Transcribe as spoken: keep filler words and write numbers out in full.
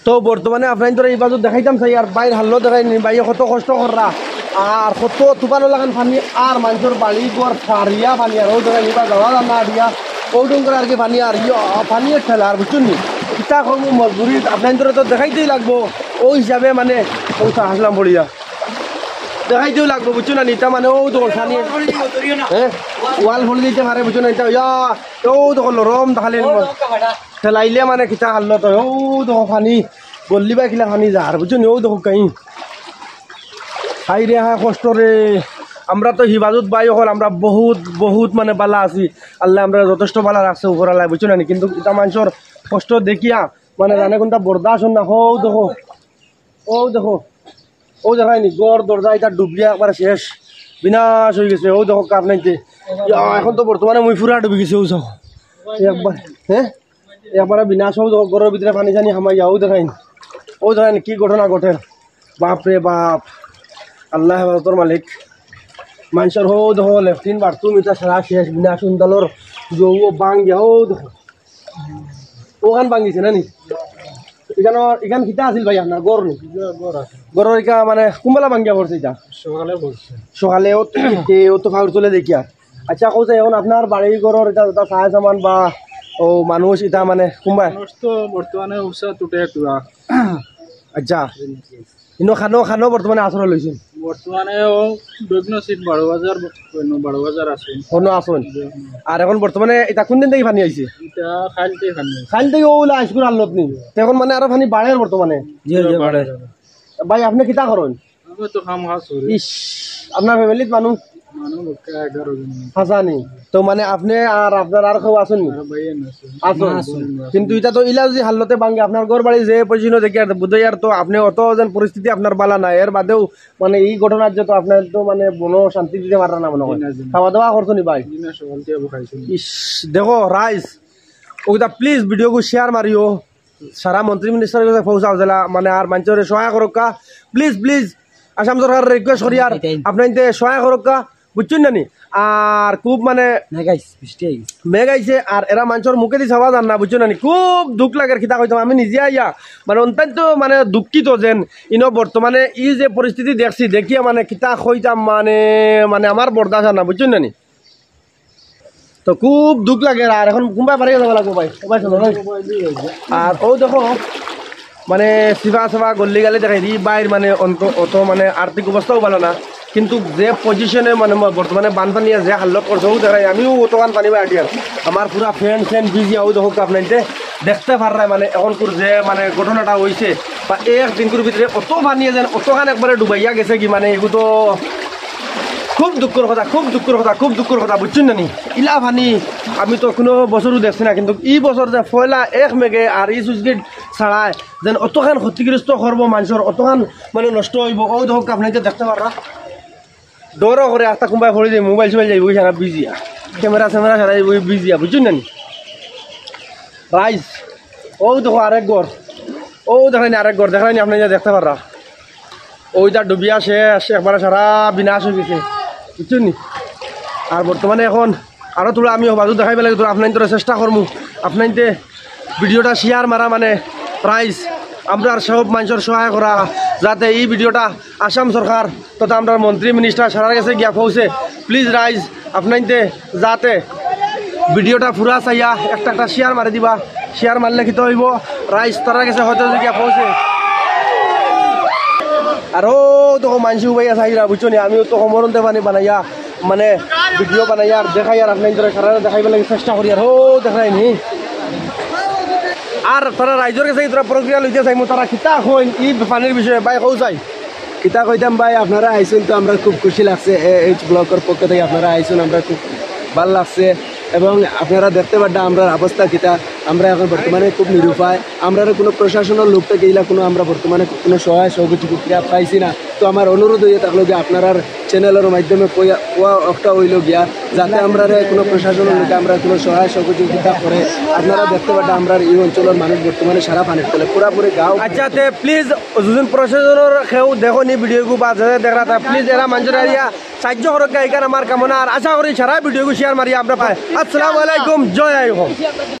তো বর্তমানে আপনাইনতরে ইবাজু দেখাইতাম চাই, আর বাইর হাল্লো দেখাইনি, বাইয়ে কত কষ্ট কররা, আর কত তুফানর লাখান পানি, আর মানষর বাড়ি ঘর ফারিয়া পানি, আর অউ দেখাইনি বা যাওয়া যার না দিয়া, অউ ডুঙ্গর আর কি পানি, আর ইয়া, পানি এক ঠেলা, আর বুঝছইন নি? ইতা করমু মজবুরি, আপনাইনতরে তো দেখাইতেউ লাগবো, অউ হিসাবে মানে, অউ তো হাসলাম পড়িয়া। দেখাইতেউ লাগবো, বুঝছইন না নি? ইতা মানে অউ দেখো পানি, হ্যাঁ? ওয়াল ফলি দিতে পারে, বুঝছইন না নি? ইতা ইয়া, অউ দেখো নরম, তাহলে ঠেলাইলে মানে কিতা হাল্লো তো, অউ দেখো পানি, গল্লি বায় কিলা পানি যার, বুঝছইন নি? অউ দেখো কাই। হায় রে, হায় কষ্ট রে। আমরা তো হিফাজত ভাই অকল, আমরা বহুত, বহুত মানে বালা আছি। আল্লায় আমরারে যথেষ্ট বালা রাখছে উপরআলায়, বুঝছইন না নি? কিন্তু ইতা মানষর কষ্ট দেখিয়া, মানে জানে কুনটা বরদাস্ত অর না। অউ দেখো, অউ দেখো, অউ দেখাইনি, ঘর দরজা ইতা ডুবিয়া একবারে শেষ, বিনাশ অইগেছে। অউ দেখো আপনাইনতে, ইয়া, এখন তো বর্তমানে মুই পুরা ডুবি গেছি, অউ দেখো। একবার, হ্যাঁ? একবারে বিনাশ, অউ দেখো, ঘরর ভিতরে পানি চানি হামাইয়া, অউ দেখাইন, অউ দেখাইন, কি ঘটনা ঘটের, বাপ রে বাপ, আল্লায় হেফাজতর মালিক। মানষর অউ দেখো, latrine bathroom ইতা সারা শেষ, বিনাশ, উন্দালর জউ ভাঙ্গিয়া, অউ দেখো, অখান ভাঙ্গিছে না নি? ইখান, ইখান কিতা আছিল ভাই আপনার ঘর নি? ঘর আছে। ঘরর ইখান মানে কুনবেলা ভাঙ্গিয়া পড়ছে ইটা? সকালে পড়ছে। সকালে অউ তো, অউ তো ফাউর তলে দেখিয়া। আচ্ছা, কও যে এখন আপনার বাড়ি ঘরর ইতা, ইতা সায় সামান বা অউ মানুষ ইতা মানে কুনবায়? মানুষ তো বর্তমানে উষা টুটে টুরা। আচ্ছা। ইনো খানো, খানো বর্তমানে আশ্রয় লইছইন? বর্তমানে অউ বিঘ্ন সিট বারো হাজার, বারো হাজার আছে। হনো আছইন? আর এখন বর্তমানে ইটা কুন দিন থাকি পানি আইছে? ইটা কাইল থাকি পানি আইছে। কাইল থাকি অউলা আইজকুর হালত নি? তে এখন মানে আরো পানি বাড়ের বর্তমানে? জি, জি, বাড়ের। ভাই, আপনে কিতা করইন? আমি তো কাম কাজ করি। ইস, আপনার familyত মানুষ? মানুষ এগারো জন। হাছা নি? তো মানে আপনে আর আপনার আর কেউ আছইন নি? আর ভাই আছইন। আছইন। না, আছইন। কিন্তু ইটা তো ইলা যদি হালতে ভাঙ্গে, আপনার ঘর বাড়ি যে position দেখি আর বুঝাই আর তো আপনে অত যেন পরিস্থিতি আপনার বালা না, এর বাদেও মানে ই ঘটনার যে তো আপনার তো মানে মনো শান্তি দিতে পাররা না মনে হয়। জি না, জি না। খাওয়া দাওয়া করছো নি ভাই? জি না, সকাল থাকি খাইছি না। ইস, দেখো রাইজ, অউ কিতা please video গু share মারিও। সারা মন্ত্রী minister গেছে পৌঁছাও জেলা, মানে আর মানষরে সহায় করউক্কা। Please, please, আসাম সরকাররে request করি আর আপনাইনতে সহায় করউক্কা, বুঝছইন না নি? আর খুব মানে মেঘ আইছে, বৃষ্টি আইছে। মেঘ আইছে আর এরা মানষর মুখেদি চাওয়া যার না, বুঝছইন না নি? খুব দুখ লাগের, কিতা কইতাম, আমি নিজে আইয়া মানে অত্যন্ত মানে দুঃখিত যেন ইনো বর্তমানে ই যে পরিস্থিতি দেখছি, দেখিয়া মানে কিতা কইতাম মানে, মানে আমার বরদাস্ত অর না, বুঝছইন না নি? তো খুব দুখ লাগের। আর এখন কুনবায় বাড়ি যাওয়া লাগবো ভাই, ও ভাই, চলো, ভাই। আর অউ দেখো, মানে সিফা সাফা গল্লি গালি দেখাইরি, বাইর মানে অন্ত-, অত মানে আর্থিক অবস্থাও বালা না, কিন্তু যে positionএ মানে ম-, বর্তমানে বানপানিয়ে যে হাল্লত করছে, অউ দেখাই আমিও অতখান পানি বায় আটিয়ার, আমার পুরা pant স্যান্ট ভিজিয়া, অউ দেখো আপনাইনতে দেখতে পাররায় মানে এখনকুর যে মানে ঘটনাটা অইছে বা এক দিনকুর ভিতরে অত পানিয়ে যেন অতখান একবারে ডুবাইয়া গেছে কি মানে এগু তো খুব দুঃখর কথা, খুব দুঃখর কথা, খুব দুঃখর কথা, বুঝছইন না নি? ইলা পানি আমি তো কুনু বছরও দেখছি না, কিন্তু ই বছর যে পয়লা এক মেঘে আর ই sluice gate ছাড়ায় যেন অতখান ক্ষতিগ্রস্ত করবো মানষর, অতখান মানে নষ্ট অইবো। অউ দেখো আপনাইনতে দেখতে পাররা, ডরও করে আস্তা কুনবায় পড়ি যাইবো, mobile সোবাইল যাইবো, অউ সারা ভিজিয়া, camera স্যামেরা সারা যাইবো, অউ ভিজিয়া, বুঝছইন না নি? রাইজ, অউ দেখো আরেক ঘর, অউ দেখাইনি আরেক ঘর, দেখাইনি আপনাইনতে দেখতে পাররা। অউ ইটা ডুবিয়া শেষ, একবারে সারা বিনাশ অইগেছে, বুঝছইন নি? আর বর্তমানে এখন আরো থুড়া আমি হিফাজত দেখাইবার লাগি থুড়া আপনাইনতরে চেষ্টা করমু। আপনাইনতে videoটা share মারা মানে রাইজ, আমরার সব মানষর সহায় করা, যাতে ই videoটা আসাম সরকার তথা আমরার মন্ত্রী minister সারার গেছে গিয়া পৌঁছে। Please রাইজ, আপনাইনতে যাতে videoটা পুরা চাইয়া একটা একটা share মারি দিবা। Share মারলে কিতা অইবো? রাইজ তারার গেছে হয়তো গিয়া পৌঁছে। আর অউ তো মানষি উবাইয়া চাইরা, বুঝছো নি? আমিও তো কমরন্তে পানি বানাইয়া, মানে, video বানাইয়া আর দেখাইয়ার আপনাইনতরে সারারে দেখাইবার লাগি চেষ্টা করিয়ার। অউ দেখাইনি। আর তারা রাইজর গেছে ইতারা প্রতিক্রিয়া লইতে চাইমু, তারা কিতা কইন ই পানির বিষয়ে, ভাই, কও চাই। কিতা কইতাম ভাই, আপনারা আইছইন তো আমরা খুব খুশি লাগছে। এ এইচ ব্লগর পক্ষ থাকি আপনারা আইছইন, আমরা খুব ভালা লাগছে। এবং আপনারা দেখতে পাররা আমরার অবস্থা কিতা, আমরা এখন বর্তমানে খুব নিরুপায়। আমরারে কুনু প্রশাসনর লোক থাকি ইলা কুনু আমরা বর্তমানে কুনু সহায় সহযোগিতা পাইছি না। তো আমার অনুরোধ অইয়া থাকলো যে আপনারার channelর মাধ্যমে কইয়া, কওয়া একটা অইলো গিয়া, যাতে আমরারে কুনু প্রশাসনর লোকে আমরা কুনু সহায় সহযোগিতা করে। আপনারা দেখতে পাররা আমরার ই অঞ্চলর মানুষ বর্তমানে সারা পানির তলে পুরাপুরি গাঁও। আচ্ছা, তে please, যুদি প্রশাসনর কেউ দেখো নি video গু বা যে দেখরা তা please এরা মানষরে আইয়া সাহায্য করউক্কা, ইখান আমার কামনা। আর আশা করি সারা video গু share মারিয়া আমরা পাই। আসসালামু আলাইকুম, জয় আই অসম।